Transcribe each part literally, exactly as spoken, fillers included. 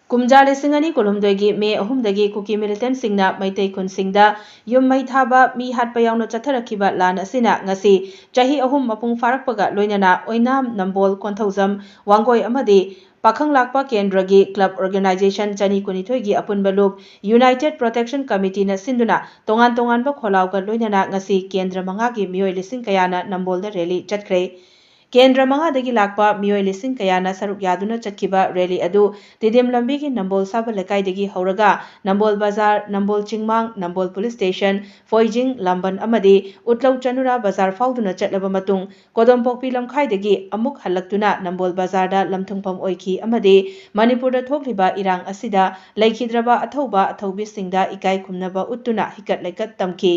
ꯀꯨꯝꯖꯥ ꯂꯤꯁꯤꯡ ꯑꯅꯤ ꯀꯨꯟꯍꯨꯝꯗꯣꯏꯒꯤ ꯃꯦ ꯑꯍꯨꯝꯗꯒꯤ ꯀꯨꯀꯤ ꯃꯤꯂꯤꯇꯦꯟꯁꯤꯡꯅ ꯃꯩꯇꯩ ꯈꯨꯟꯁꯤꯡꯗ ꯌꯨꯝ ꯃꯩ ꯊꯥꯕ, ꯃꯤ ꯍꯥꯠꯄ ꯌꯥꯎꯅ ꯆꯠꯊꯔꯛꯈꯤꯕ ꯂꯥꯟ ꯑꯁꯤꯅ ꯉꯁꯤ ꯆꯍꯤ ꯑꯍꯨꯝ ꯃꯄꯨꯡ ꯐꯥꯔꯛꯄꯒ ꯂꯣꯏꯅꯅ ꯑꯣꯏꯅꯥꯝ, ꯅꯝꯕꯣꯜ, ꯀꯣꯟꯊꯧꯖꯝ, ꯋꯥꯡꯒꯣꯏ ꯑꯃꯗꯤ ꯄꯥꯈꯪ ꯂꯥꯛꯄ ꯀꯦꯟꯗ꯭ꯔꯒꯤ ꯀ꯭ꯂꯕ ꯑꯣꯔꯒꯅꯥꯏꯖꯦꯁꯟ ꯆꯅꯤ ꯀꯨꯟꯅꯤꯊꯣꯏꯒꯤ ꯑꯄꯨꯟꯕ ꯂꯨꯞ ꯌꯨꯅꯥꯏꯇꯦꯗ ꯄ꯭ꯔꯣꯇꯦꯛꯁꯟ ꯀꯃꯤꯇꯤꯅ ꯁꯤꯟꯗꯨꯅ ꯇꯣꯉꯥꯟ ꯇꯣꯉꯥꯟꯕ ꯈꯣꯜꯂꯥꯎꯒ ꯂꯣꯏꯅꯅ ꯉꯁꯤ ꯀꯦꯟꯗ꯭ꯔ ꯃꯉꯥꯒꯤ ꯃꯤꯑꯣꯏ ꯂꯤꯁꯤꯡ ꯀꯌꯥꯅ ꯅꯝꯕꯣꯜꯗ ꯔꯦꯂꯤ ꯆꯠꯈ꯭ꯔꯦ꯫ ꯀꯦꯟꯗ꯭ꯔ ꯃꯉꯥꯗꯒꯤ ꯂꯥꯛꯄ ꯃꯤꯑꯣꯏ ꯂꯤꯁꯤꯡ ꯀꯌꯥꯅ ꯁꯔꯨꯛ ꯌꯥꯗꯨꯅ ꯆꯠꯈꯤꯕ ꯔꯦꯂꯤ ꯑꯗꯨ ꯇꯤꯗꯤꯝ ꯂꯝꯕꯤꯒꯤ ꯅꯝꯕꯣꯜ ꯁꯥꯕ ꯂꯩꯀꯥꯏꯗꯒꯤ ꯍꯧꯔꯒ ꯅꯝꯕꯣꯜ ꯕꯖꯥꯔ, ꯅꯝꯕꯣꯜ ꯆꯤꯡꯃꯥꯡ, ꯅꯝꯕꯣꯜ ꯄꯨꯂꯤꯁ ꯁ꯭ꯇꯦꯁꯟ, ꯐꯣꯏꯖꯤꯡ, ꯂꯥꯝꯕꯟ ꯑꯃꯗꯤ ꯎꯠꯂꯧ ꯆꯅꯨꯔꯥ ꯕꯖꯥꯔ ꯐꯥꯎꯗꯨꯅ ꯆꯠꯂꯕ ꯃꯇꯨꯡ ꯀꯣꯗꯣꯝꯄꯣꯛꯄꯤ ꯂꯝꯈꯥꯏꯗꯒꯤ ꯑꯃꯨꯛ ꯍꯜꯂꯛꯇꯨꯅ ꯅꯝꯕꯣꯜ ꯕꯖꯥꯔꯗ ꯂꯝꯊꯨꯡꯐꯝ ꯑꯣꯏꯈꯤ ꯑꯃꯗꯤ ꯃꯅꯤꯄꯨꯔꯗ ꯊꯣꯛꯂꯤꯕ ꯏꯔꯥꯡ ꯑꯁꯤꯗ ꯂꯩꯈꯤꯗ꯭ꯔꯕ ꯑꯊꯧꯕ ꯑꯊꯧꯕꯤꯁꯤꯡꯗ ꯏꯀꯥꯏ ꯈꯨꯝꯅꯕ ꯎꯠꯇꯨꯅ ꯍꯤꯀꯠ ꯂꯩꯀꯠ ꯇꯝꯈꯤ꯫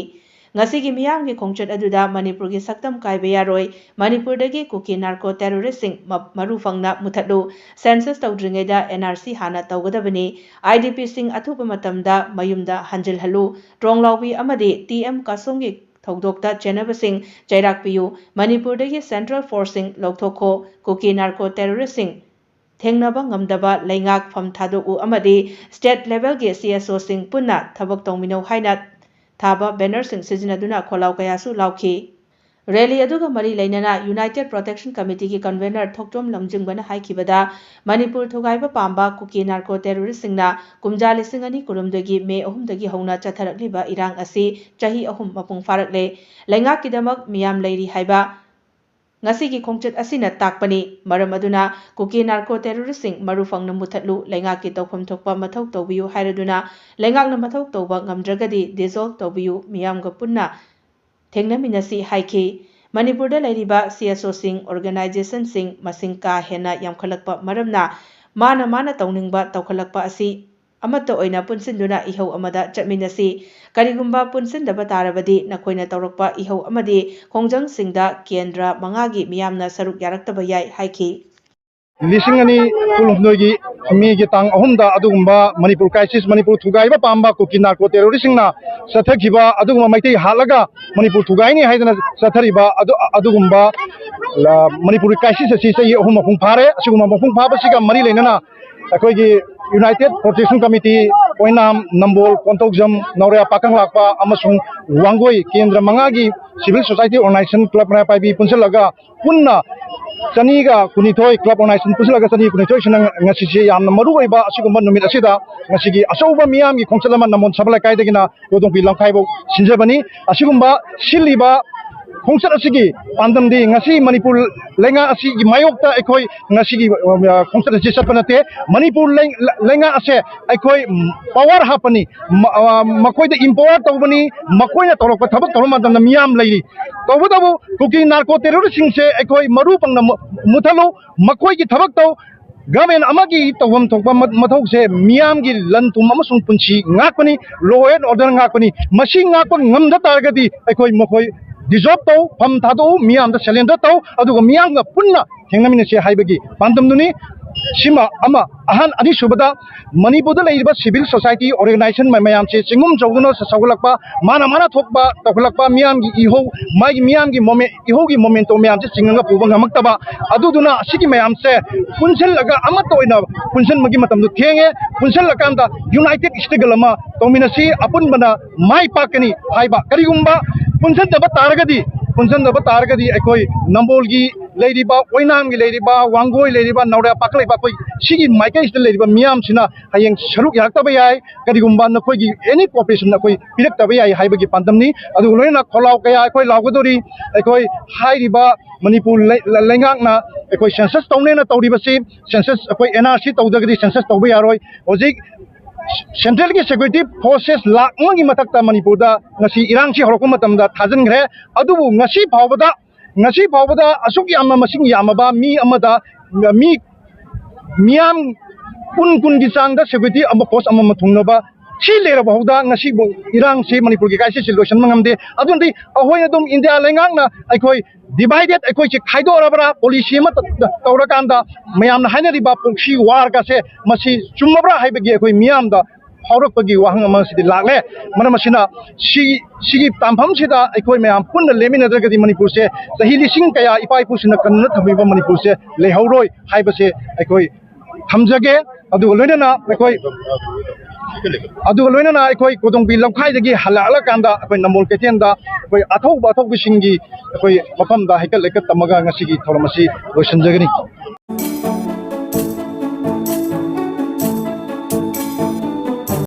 ꯉꯁꯤꯒꯤ ꯃꯤꯌꯥꯝꯒꯤ ꯈꯣꯡꯆꯠ ꯑꯗꯨꯗ ꯃꯅꯤꯄꯨꯔꯒꯤ ꯁꯛꯇꯝ ꯀꯥꯏꯕ ꯌꯥꯔꯣꯏ, ꯃꯅꯤꯄꯨꯔꯗꯒꯤ ꯀꯨꯀꯤ ꯅꯥꯔꯀꯣ ꯇꯦꯔꯣꯔꯤꯁ꯭ꯠꯁꯤꯡ ꯃ-, ꯃꯔꯨ ꯐꯪꯅ ꯃꯨꯊꯠꯂꯨ, ꯁꯦꯟꯁꯁ ꯇꯧꯗ꯭ꯔꯤꯉꯩꯗ ꯑꯦꯟ ꯑꯥꯔ ꯁꯤ ꯍꯥꯟꯅ ꯇꯧꯒꯗꯕꯅꯤ, ꯑꯥꯏ ꯗꯤ ꯄꯤꯁꯤꯡ ꯑꯊꯨꯕ ꯃꯇꯝꯗ ꯃꯌꯨꯝꯗ ꯍꯟꯖꯤꯜꯍꯜꯂꯨ, ꯇ꯭ꯔꯣꯡꯂꯥꯎꯕꯤ ꯑꯃꯗꯤ ꯇꯤ ꯑꯦꯝ ꯀꯥꯁꯣꯡꯒꯤ ꯊꯧꯗꯣꯛꯇ ꯆꯦꯟꯅꯕꯁꯤꯡ ꯆꯩꯔꯥꯛ ꯄꯤꯌꯨ, ꯃꯅꯤꯄꯨꯔꯗꯒꯤ ꯁꯦꯟꯇ꯭ꯔꯦꯜ ꯐꯣꯔꯁꯁꯤꯡ ꯂꯧꯊꯣꯛꯈꯣ, ꯀꯨꯀꯤ ꯅꯥꯔꯀꯣ ꯇꯦꯔꯣꯔꯤꯁ꯭ꯠꯁꯤꯡ ꯊꯦꯡꯅꯕ ꯉꯝꯗꯕ ꯂꯩꯉꯥꯛ ꯐꯝ ꯊꯥꯗꯣꯛꯎ ꯑꯃꯗꯤ ꯁ꯭ꯇꯦꯠ ꯂꯦꯚꯦꯜꯒꯤ ꯁꯤ ꯑꯦꯁ ꯑꯣꯁꯤꯡ ꯄꯨꯟꯅ ꯊꯕꯛ ꯇꯧꯃꯤꯟꯅꯧ ꯍꯥꯏꯅ ꯊꯥꯕ ꯕꯦꯅꯔꯁꯤꯡ ꯁꯤꯖꯤꯟꯅꯗꯨꯅ ꯈꯣꯜꯂꯥꯎ ꯀꯌꯥꯁꯨ ꯂꯥꯎꯈꯤ꯫ ꯔꯦꯂꯤ ꯑꯗꯨꯒ ꯃꯔꯤ ꯂꯩꯅꯅ ꯌꯨꯅꯥꯏꯇꯦꯗ ꯄ꯭ꯔꯣꯇꯦꯛꯁꯟ ꯀꯃꯤꯇꯤꯒꯤ ꯀꯟꯚꯦꯅꯔ ꯊꯣꯛꯆꯣꯝ ꯂꯝꯖꯤꯡꯕꯅ ꯍꯥꯏꯈꯤꯕꯗ, ꯃꯅꯤꯄꯨꯔ ꯊꯨꯒꯥꯏꯕ ꯄꯥꯝꯕ ꯀꯨꯀꯤ ꯅꯥꯔꯀꯣ ꯇꯦꯔꯣꯔꯤꯁ꯭ꯠꯁꯤꯡꯅ ꯀꯨꯝꯖꯥ ꯂꯤꯁꯤꯡ ꯑꯅꯤ ꯀꯨꯟꯍꯨꯝꯗꯣꯏꯒꯤ ꯃꯦ ꯑꯍꯨꯝꯗꯒꯤ ꯍꯧꯅ ꯆꯠꯊꯔꯛꯂꯤꯕ ꯏꯔꯥꯡ ꯑꯁꯤ ꯆꯍꯤ ꯑꯍꯨꯝ ꯃꯄꯨꯡ ꯐꯥꯔꯛꯂꯦ꯫ ꯂꯩꯉꯥꯛꯀꯤꯗꯃꯛ ꯃꯤꯌꯥꯝ ꯂꯩꯔꯤ ꯍꯥꯏꯕ ꯉꯁꯤꯒꯤ ꯈꯣꯡꯆꯠ ꯑꯁꯤꯅ ꯇꯥꯛꯄꯅꯤ꯫ ꯃꯔꯝ ꯑꯗꯨꯅ ꯀꯨꯀꯤ ꯅꯥꯔꯀꯣ ꯇꯦꯔꯣꯔꯤꯁ꯭ꯠꯁꯤꯡ ꯃꯔꯨ ꯐꯪꯅ ꯃꯨꯊꯠꯂꯨ, ꯂꯩꯉꯥꯛꯀꯤ ꯇꯧꯐꯝ ꯊꯣꯛꯄ ꯃꯊꯧ ꯇꯧꯕꯤꯌꯨ ꯍꯥꯏꯔꯗꯨꯅ ꯂꯩꯉꯥꯛꯅ ꯃꯊꯧ ꯇꯧꯕ ꯉꯝꯗ꯭ꯔꯒꯗꯤ ꯗꯤꯖꯣꯜꯕ ꯇꯧꯕꯤꯌꯨ, ꯃꯤꯌꯥꯝꯒ ꯄꯨꯟꯅ ꯊꯦꯡꯅꯃꯤꯟꯅꯁꯤ ꯍꯥꯏꯈꯤ꯫ ꯃꯅꯤꯄꯨꯔꯗ ꯂꯩꯔꯤꯕ ꯁꯤ ꯑꯦꯁ ꯑꯣꯁꯤꯡ, ꯑꯣꯔꯒꯅꯥꯏꯖꯦꯁꯟꯁꯤꯡ ꯃꯁꯤꯡ ꯀꯥ ꯍꯦꯟꯅ ꯌꯥꯝꯈꯠꯂꯛꯄ ꯃꯔꯝꯅ ꯃꯥꯅ ꯃꯥꯅ ꯇꯧꯅꯤꯡꯕ ꯇꯧꯈꯠꯂꯛꯄ ꯑꯁꯤ ꯑꯃꯠꯇ ꯑꯣꯏꯅ ꯄꯨꯟꯁꯤꯟꯗꯨꯅ ꯏꯍꯧ ꯑꯃꯗ ꯆꯠꯃꯤꯟꯅꯁꯤ꯫ ꯀꯔꯤꯒꯨꯝꯕ ꯄꯨꯟꯁꯤꯟꯗꯕ ꯇꯥꯔꯕꯗꯤ ꯅꯈꯣꯏꯅ ꯇꯧꯔꯛꯄ ꯏꯍꯧ ꯑꯃꯗꯤ ꯈꯣꯡꯖꯪꯁꯤꯡꯗ ꯀꯦꯟꯗ꯭ꯔ ꯃꯉꯥꯒꯤ ꯃꯤꯌꯥꯝꯅ ꯁꯔꯨꯛ ꯌꯥꯔꯛꯇꯕ ꯌꯥꯏ ꯍꯥꯏꯈꯤ꯫ ꯂꯤꯁꯤꯡ ꯑꯅꯤ ꯀꯨꯟꯍꯨꯝꯗꯣꯏꯒꯤ ꯃꯦꯒꯤ ꯇꯥꯡ ꯑꯍꯨꯝꯗ ꯑꯗꯨꯒꯨꯝꯕ ꯃꯅꯤꯄꯨꯔ ꯀ꯭ꯔꯥꯏꯁꯤꯁ, ꯃꯅꯤꯄꯨꯔ ꯊꯨꯒꯥꯏꯕ ꯄꯥꯝꯕ ꯀꯨꯀꯤ ꯅꯥꯔꯀꯣ ꯇꯦꯔꯣꯔꯤꯁ꯭ꯠꯁꯤꯡꯅ ꯆꯠꯊꯈꯤꯕ ꯑꯗꯨꯒꯨꯝꯕ ꯃꯩꯇꯩ ꯍꯥꯠꯂꯒ ꯃꯅꯤꯄꯨꯔ ꯊꯨꯒꯥꯏꯅꯤ ꯍꯥꯏꯗꯅ ꯆꯠꯊꯔꯤꯕ ꯑꯗꯨ, ꯑꯗꯨꯒꯨꯝꯕ, ꯑ, ꯃꯅꯤꯄꯨꯔꯒꯤ ꯀ꯭ꯔꯥꯏꯁꯤꯁ ꯑꯁꯤ ꯆꯍꯤ ꯑꯍꯨꯝ ꯃꯄꯨꯡ ꯐꯥꯔꯦ꯫ ꯑꯁꯤꯒꯨꯝꯕ ꯃꯄꯨꯡ ꯐꯥꯕꯁꯤꯒ ꯃꯔꯤ ꯂꯩꯅꯅ ꯑꯩꯈꯣꯏꯒꯤ United Protection Committee, ꯑꯣꯏꯅꯥꯝ, ꯅꯝꯕꯣꯜ, ꯀꯣꯟꯊꯧꯖꯝ, ꯅꯥꯎꯔꯦꯝ, ꯄꯥꯀꯪ ꯂꯥꯛꯄ ꯑꯃꯁꯨꯡ ꯋꯥꯡꯒꯣꯏ ꯀꯦꯟꯗ꯭ꯔ ꯃꯉꯥꯒꯤ civil society organization club ꯃꯩꯔꯥ ꯄꯥꯏꯕꯤ ꯄꯨꯟꯁꯤꯜꯂꯒ ꯄꯨꯟꯅ ꯆꯅꯤꯒ ꯀꯨꯟꯅꯤꯊꯣꯏ club organization ꯄꯨꯟꯁꯤꯜꯂꯒ ꯆꯅꯤ ꯀꯨꯟꯅꯤꯊꯣꯏꯁꯤꯅ ꯉꯁꯤꯁꯦ ꯌꯥꯝꯅ ꯃꯔꯨ ꯑꯣꯏꯕ ꯑꯁꯤꯒꯨꯝꯕ ꯅꯨꯃꯤꯠ ꯑꯁꯤꯗ ꯉꯁꯤꯒꯤ ꯑꯆꯧꯕ ꯃꯤꯌꯥꯝꯒꯤ ꯈꯣꯡꯆꯠ ꯑꯃ ꯅꯝꯕꯣꯜ ꯁꯚꯥ ꯂꯩꯀꯥꯏꯗꯒꯤꯅ ꯀꯣꯗꯣꯡꯄꯤ ꯂꯝꯈꯥꯏꯐꯥꯎ ꯁꯤꯟꯖꯕꯅꯤ꯫ ꯑꯁꯤꯒꯨꯝꯕ ꯁꯤꯜꯂꯤꯕ ꯈꯣꯡꯆꯠ ꯑꯁꯤꯒꯤ ꯄꯥꯟꯗꯝꯗꯤ ꯉꯁꯤ ꯃꯅꯤꯄꯨꯔ ꯂꯩꯉꯥꯛ ꯑꯁꯤꯒꯤ ꯃꯥꯌꯣꯛꯇ ꯑꯩꯈꯣꯏ ꯉꯁꯤꯒꯤ, ꯑ, ꯈꯣꯡꯆꯠ ꯑꯁꯤ ꯆꯠꯄ ꯅꯠꯇꯦ꯫ ꯃꯅꯤꯄꯨꯔ ꯂꯩ-, ꯂꯩꯉꯥꯛ ꯑꯁꯦ ꯑꯩꯈꯣꯏ power ꯍꯥꯞꯄꯅꯤ, ꯃ-, ꯑ, ꯃꯈꯣꯏꯗ empower ꯇꯧꯕꯅꯤ꯫ ꯃꯈꯣꯏꯅ ꯇꯧꯔꯛꯄ ꯊꯕꯛ ꯇꯧꯔꯛꯄ ꯃꯇꯝꯗ ꯃꯤꯌꯥꯝ ꯂꯩꯔꯤ꯫ ꯇꯧꯕꯇꯕꯨ ꯀꯨꯀꯤ narco terroristꯁꯤꯡꯁꯦ ꯑꯩꯈꯣꯏ ꯃꯔꯨ ꯐꯪꯅ ꯃꯨ-, ꯃꯨꯊꯠꯂꯨ꯫ ꯃꯈꯣꯏꯒꯤ ꯊꯕꯛ ꯇꯧ꯫ Government ꯑꯃꯒꯤ ꯇꯧꯐꯝ ꯊꯣꯛꯄ ꯃ-, ꯃꯊꯧꯁꯦ ꯃꯤꯌꯥꯝꯒꯤ ꯂꯟ ꯊꯨꯝ ꯑꯃꯁꯨꯡ ꯄꯨꯟꯁꯤ ꯉꯥꯛꯄꯅꯤ, law and order ꯉꯥꯛꯄꯅꯤ꯫ ꯃꯁꯤ ꯉꯥꯛꯄ ꯉꯝꯗ ꯇꯥꯔꯒꯗꯤ ꯑꯩꯈꯣꯏ ꯃꯈꯣꯏ dissolve ꯇꯧ, ꯐꯝ ꯊꯥꯗꯣꯛꯎ, ꯃꯤꯌꯥꯝꯗ surrender ꯇꯧ, ꯑꯗꯨꯒ ꯃꯤꯌꯥꯝꯒ ꯄꯨꯟꯅ ꯊꯦꯡꯅꯃꯤꯟꯅꯁꯤ ꯍꯥꯏꯕꯒꯤ ꯄꯥꯟꯗꯝꯗꯨꯅꯤ꯫ ꯁꯤꯃ ꯑꯃ꯫ ꯑꯍꯟ ꯑꯅꯤꯁꯨꯕꯗ, ꯃꯅꯤꯄꯨꯔꯗ ꯂꯩꯔꯤꯕ civil society organization ꯃ-, ꯃꯌꯥꯝꯁꯦ ꯆꯤꯡꯒꯨꯝ ꯆꯧꯗꯨꯅ ꯆ-, ꯆꯥꯎꯈꯠꯂꯛꯄ, ꯃꯥꯅ ꯃꯥꯅ ꯊꯣꯛꯄ ꯇꯧꯈꯠꯂꯛꯄ, ꯃꯤꯌꯥꯝꯒꯤ ꯏꯍꯧ, ꯃꯥꯒꯤ ꯃꯤꯌꯥꯝꯒꯤ ꯃꯣꯃꯦ-, ꯏꯍꯧꯒꯤ momentum ꯃꯌꯥꯝꯁꯦ ꯆꯤꯡꯉꯒ ꯄꯨꯕ ꯉꯝꯃꯛꯇꯕ꯫ ꯑꯗꯨꯗꯨꯅ ꯑꯁꯤꯒꯤ ꯃꯌꯥꯝꯁꯦ ꯄꯨꯟꯁꯤꯜꯂꯒ ꯑꯃꯠꯇ ꯑꯣꯏꯅ ꯄꯨꯟꯁꯤꯟꯕꯒꯤ ꯃꯇꯝꯗꯣ ꯊꯦꯡꯉꯦ꯫ ꯄꯨꯟꯁꯤꯜꯂꯀꯥꯟꯗ united struggle ꯑꯃ ꯇꯧꯃꯤꯟꯅꯁꯤ, ꯑꯄꯨꯟꯕꯅ ꯃꯥꯏ ꯄꯥꯛꯀꯅꯤ ꯍꯥꯏꯕ꯫ ꯀꯔꯤꯒꯨꯝꯕ ꯄꯨꯟꯁꯤꯟꯗꯕ ꯇꯥꯔꯒꯗꯤ, ꯄꯨꯟꯁꯤꯟꯗꯕ ꯇꯥꯔꯒꯗꯤ ꯑꯩꯈꯣꯏ ꯅꯝꯕꯣꯜꯒꯤ ꯂꯩꯔꯤꯕ, ꯑꯣꯏꯅꯥꯝꯒꯤ ꯂꯩꯔꯤꯕ, ꯋꯥꯡꯒꯣꯏ ꯂꯩꯔꯤꯕ, ꯅꯥꯎꯔꯦꯝ ꯄꯥꯀꯪ ꯂꯩꯕ, ꯑꯩꯈꯣꯏ ꯁꯤꯒꯤ ꯃꯥꯏꯀꯩꯁꯤꯗ ꯂꯩꯔꯤꯕ ꯃꯤꯌꯥꯝꯁꯤꯅ ꯍꯌꯦꯡ ꯁꯔꯨꯛ ꯌꯥꯔꯛꯇꯕ ꯌꯥꯏ꯫ ꯀꯔꯤꯒꯨꯝꯕ ꯅꯈꯣꯏꯒꯤ any cooperation ꯑꯩꯈꯣꯏ ꯄꯤꯔꯛꯇꯕ ꯌꯥꯏ ꯍꯥꯏꯕꯒꯤ ꯄꯥꯟꯗꯝꯅꯤ꯫ ꯑꯗꯨꯒ ꯂꯣꯏꯅꯅ ꯈꯣꯜꯂꯥꯎ ꯀꯌꯥ ꯑꯩꯈꯣꯏ ꯂꯥꯎꯒꯗꯧꯔꯤ꯫ ꯑꯩꯈꯣꯏ ꯍꯥꯏꯔꯤꯕ ꯃꯅꯤꯄꯨꯔ ꯂꯩ-, ꯂꯩꯉꯥꯛꯅ ꯑꯩꯈꯣꯏ census ꯇꯧꯅꯦꯅ ꯇꯧꯔꯤꯕꯁꯤ, census ꯑꯩꯈꯣꯏ N R C ꯇꯧꯗ꯭ꯔꯒꯗꯤ census ꯇꯧꯕ ꯌꯥꯔꯣꯏ꯫ ꯍꯧꯖꯤꯛ centralꯒꯤ security forces ꯂꯥꯛ ꯑꯃꯒꯤ ꯃꯊꯛꯇ ꯃꯅꯤꯄꯨꯔꯗ ꯉꯁꯤ ꯏꯔꯥꯡꯁꯤ ꯍꯧꯔꯛꯄ ꯃꯇꯝꯗ ꯊꯥꯖꯤꯟꯈ꯭ꯔꯦ꯫ ꯑꯗꯨꯕꯨ ꯉꯁꯤ ꯐꯥꯎꯕꯗ, ꯉꯁꯤ ꯐꯥꯎꯕꯗ ꯑꯁꯨꯛ ꯌꯥꯝꯅ ꯃꯁꯤꯡ ꯌꯥꯝꯃꯕ ꯃꯤ ꯑꯃꯗ, ꯃꯤ, ꯃꯤꯌꯥꯝ ꯀꯨꯟ, ꯀꯨꯟꯒꯤ ꯆꯥꯡꯗ security ꯑꯃ, post ꯑꯃꯃꯝ ꯊꯨꯡꯅꯕ ꯁꯤ ꯂꯩꯔꯕ ꯐꯥꯎꯗ ꯉꯁꯤꯕꯨ ꯏꯔꯥꯡꯁꯤ ꯃꯅꯤꯄꯨꯔꯒꯤ ꯀꯥꯏꯁꯤꯁꯤ ꯂꯣꯏꯁꯤꯟꯕ ꯉꯝꯗꯦ꯫ ꯑꯗꯨꯅꯗꯤ ꯑꯩꯈꯣꯏ ꯑꯗꯨꯝ ꯏꯟꯗꯤꯌꯥ ꯂꯩꯉꯥꯛꯅ ꯑꯩꯈꯣꯏ divided, ꯑꯩꯈꯣꯏꯁꯦ ꯈꯥꯏꯗꯣꯛꯑꯕ꯭ꯔꯥ, policy ꯑꯃ ꯇ-, ꯇꯧꯔꯀꯥꯟꯗ ꯃꯌꯥꯝꯅ ꯍꯥꯏꯅꯔꯤꯕ proxy warꯒꯁꯦ ꯃꯁꯤ ꯆꯨꯝꯃꯕ꯭ꯔꯥ ꯍꯥꯏꯕꯒꯤ ꯑꯩꯈꯣꯏ ꯃꯤꯌꯥꯝꯗ ꯐꯥꯎꯔꯛꯄꯒꯤ ꯋꯥꯍꯪ ꯑꯃꯁꯤꯗꯤ ꯂꯥꯛꯂꯦ꯫ ꯃꯔꯝ ꯑꯁꯤꯅ ꯁꯤ, ꯁꯤꯒꯤ ꯇꯥꯟꯐꯝꯁꯤꯗ ꯑꯩꯈꯣꯏ ꯃꯌꯥꯝ ꯄꯨꯟꯅ ꯂꯦꯞꯃꯤꯟꯅꯗ꯭ꯔꯒꯗꯤ ꯃꯅꯤꯄꯨꯔꯁꯦ ꯆꯍꯤ ꯂꯤꯁꯤꯡ ꯀꯌꯥ ꯏꯄꯥ ꯏꯄꯨꯁꯤꯡꯅ ꯀꯟꯗꯨꯅ ꯊꯝꯕꯤꯕ ꯃꯅꯤꯄꯨꯔꯁꯦ ꯂꯩꯍꯧꯔꯣꯏ ꯍꯥꯏꯕꯁꯦ ꯑꯩꯈꯣꯏ ꯊꯝꯖꯒꯦ꯫ ꯑꯗꯨꯒ ꯂꯣꯏꯅꯅ ꯑꯩꯈꯣꯏ ꯑꯗꯨꯒ ꯂꯣꯏꯅꯅ ꯑꯩꯈꯣꯏ ꯀꯣꯗꯣꯡꯕꯤ ꯂꯝꯈꯥꯏꯗꯒꯤ ꯍꯜꯂꯛꯂꯀꯥꯟꯗ ꯑꯩꯈꯣꯏ ꯅꯝꯕꯣꯜ ꯀꯩꯊꯦꯜꯗ ꯑꯩꯈꯣꯏ ꯑꯊꯧꯕ ꯑꯊꯧꯕꯁꯤꯡꯒꯤ ꯑꯩꯈꯣꯏ ꯃꯐꯝꯗ ꯍꯩꯀꯠ ꯂꯩꯀꯠ ꯇꯝꯃꯒ ꯉꯁꯤꯒꯤ ꯊꯧꯔꯝ ꯑꯁꯤ ꯂꯣꯏꯁꯤꯟꯖꯒꯅꯤ꯫